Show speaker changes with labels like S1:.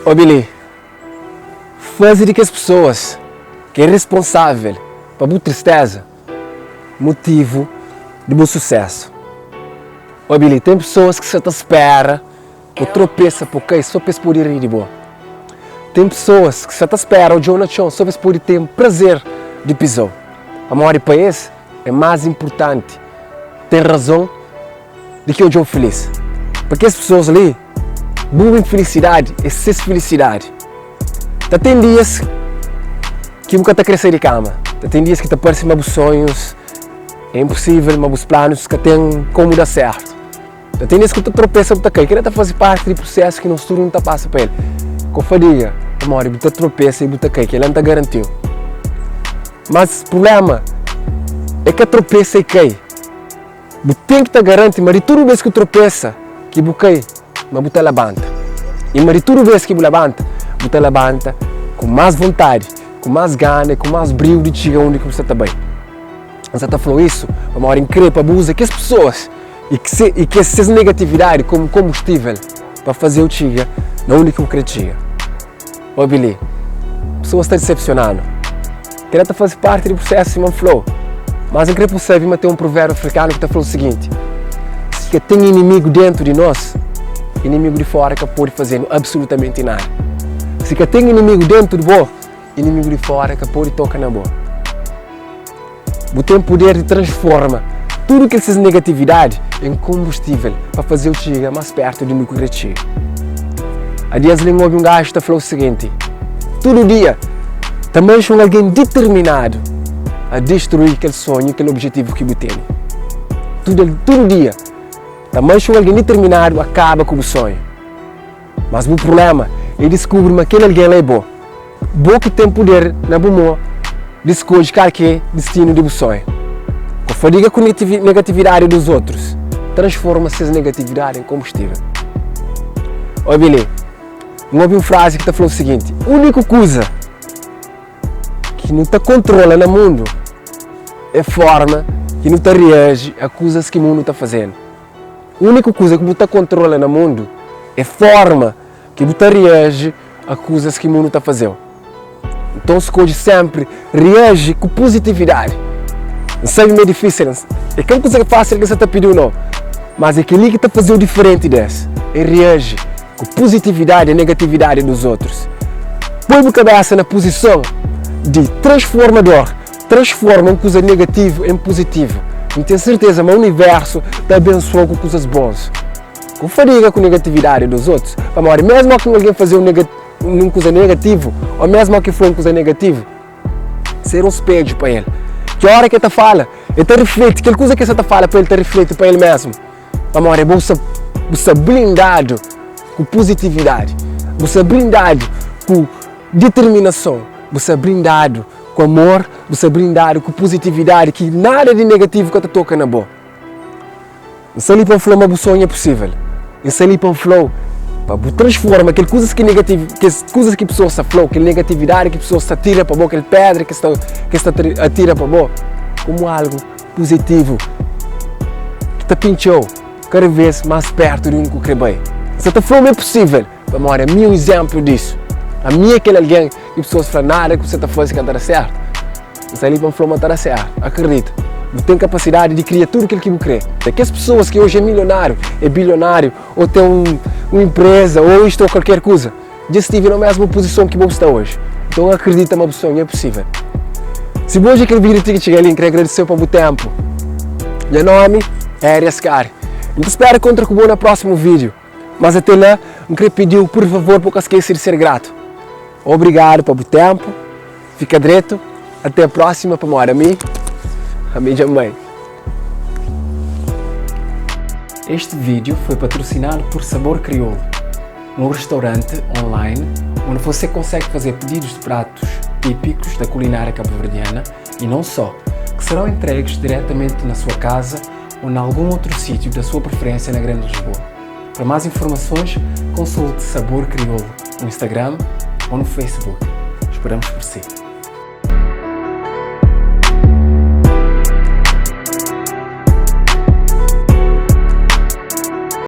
S1: Obi li, faze di kes pesoas ki é responsável pa bu tristéza motivu di bu susésu. Obi li, ten pesoas ki sta ta spéra pa bu tropesa, pa bu kai, sô pa es pode ri di bo. Ten pesoas ki sta ta spéra odja-u na txon sô pa es pode ten prazer di piza-u. Pamodi pa es é más inportanti ten razon di ki odja-u filís. Pa kes pesoas li, bu infilisidadi é ses filisidadi. Ta ten dias ki bu ka ta krê sai di kama. Ta ten dias ki ta parse ma bus sonhus é inposível, ma bus planus ka ten komu da sértu. Ta ten dias ki bu ta tropesa, bu ta kai. Kel-la ta faze párti di prusésu ki nos tudu nu ta pasa pa el. Ka fadiga pamodi bu ta tropesa i bu ta kai, kel-la N ta garanti-u. Mas prubléma é ka tropesa i kai. Bu ten ki ta garanti ma di tudu bês ki bu tropesa, ki bu kai, ma bu ta labanta. I ma di tudu bês ki bu labanta, bu ta labanta ku más vontadi, ku más gana i ku más briu di txiga undi ki bu sta ta bai. N sta ta fla-u isu pamodi N krê pa bu uza kes pesoas i i kes ses negatividadi komu konbustível pa faze-u txiga na undi ki bu krê txiga. Obi li, pesoas ta disepsiona-nu. Kel-la ta faze párti di prusésu sima N fla-u. Mas N krê pa bu sabe ma ten un provérbiu afrikanu ki ta fla u siginti, Si ka ten inimigu déntu di nos, inimigu di fóra ka pode faze-nu absolutamenti nada. Si ka ten inimigu déntu di bo, inimigu di fóra ka pode toka na bo. Bu ten puder di transforma tudu kel ses negatividadi en konbustível pa faze-u txiga más pértu di undi ku krê txiga. A Dias li N obi un gaju ta fla u siginti, Tudu dia ta manxe un algen diterminadu a distrui kel sonhu, kel objetivu ki bu tene. Tudu, tudu dia ta manxe un algen diterminadu a kaba ku bu sonhu. Mas bu prubléma é diskubri ma kel algen la é bo. Bo ki ten puder na bu mô di skodje kal ki é distinu di bu sonhu. Ka fadiga ku negatividadi di otus, transforma ses negatividadi en konbustível. Obi li, N obi un frazi ki ta fla u siginti, Úniku kuza ki nu ta kontrola na mundu é forma ki nu ta reaji a kuzas ki mundu ta faze-nu. Úniku kuza ki bu ta kontrola na mundu é forma ki bu ta reaji a kuzas ki mundu ta faze-u. Nton skodje sénpri reaji ku puzitividadi. N sabe ma é difísil, é ka un kuza fásil ki N sta ta pidi-u nau, mas é kel-li ki ta faze-u diferenti di es, é reaji ku puzitividadi a negatividadi di otus. Poi bu kabésa na puzison di transformador. Transforma un kuza negativu en puzitivu. N ten serteza ma universu ta abensua-u ku kuzas bons. Ka bu fadiga ku negatividadi di otus, pamodi mésmu ki un algen faze-u un kuza negativu ô mésmu ki fla un kuza negativu, ser un spedju pa el. Ki óra ki el ta fala, el ta rifleti kel kuza ki el sta ta fala pa el ta rifleti pa el mésmu. Pamodi bu sta bu sta blindadu ku puzitividadi, bu sta blindadu ku diterminason, bu sta blindadu ku amor, bu sta blindadu ku puzitividadi ki nada di negativu ka ta toka na bo. N sta li pa N fla ma bu sonhu é pusível. N sta li pa N fla-u pa bu transforma kel kuzas ki negativu, kes kuzas ki pesoas ta fla-u, kel negatividadi ki pesoas ta tira pa bo, kel pedra ki sta ki sta atira pa bo, komu algu puzitivu ki ta pintxa-u kada vês más pértu di undi ki bu krê bai. N sta ta fla-u ma é pusível, pamodi ami é un izénplu disu. Ami é kel algen ki pesoas fla nada ki bu sta ta faze ka ta da sértu. N sta li pa N fla-u ma ta da sértu. Akredita, bu ten kapasidadi di kria tudu kel ki bu krê. Kes pesoas ki oji é milionáriu, é bilionáriu, ô ten un inpréza, ô istu ô kalker kuza, Dja stive na mesmu puzison ki bo sta oji. Nton akredita ma bu sonhu é pusível. Si bu odja kel vídiu ti ki txiga li, N kre agradise-u pa bu ténpu. Nha nómi é Arias Kari. N ta spera kontra ku bo na prósimu vídiu. Mas até la, N kre pidi-u pur favor pa bu ka skese di ser gratu. Obrigadu pa bu ténpu. Fika dretu. Até prósima pamodi ami, ami dja N bai.
S2: Este vídeo foi patrocinado por Sabor Crioulo, um restaurante online onde você consegue fazer pedidos de pratos típicos da culinária cabo-verdiana e não só, que serão entregues diretamente na sua casa ou em algum outro sítio da sua preferência na Grande Lisboa. Para mais informações, consulte Sabor Crioulo no Instagram ou no Facebook. Esperamos por si.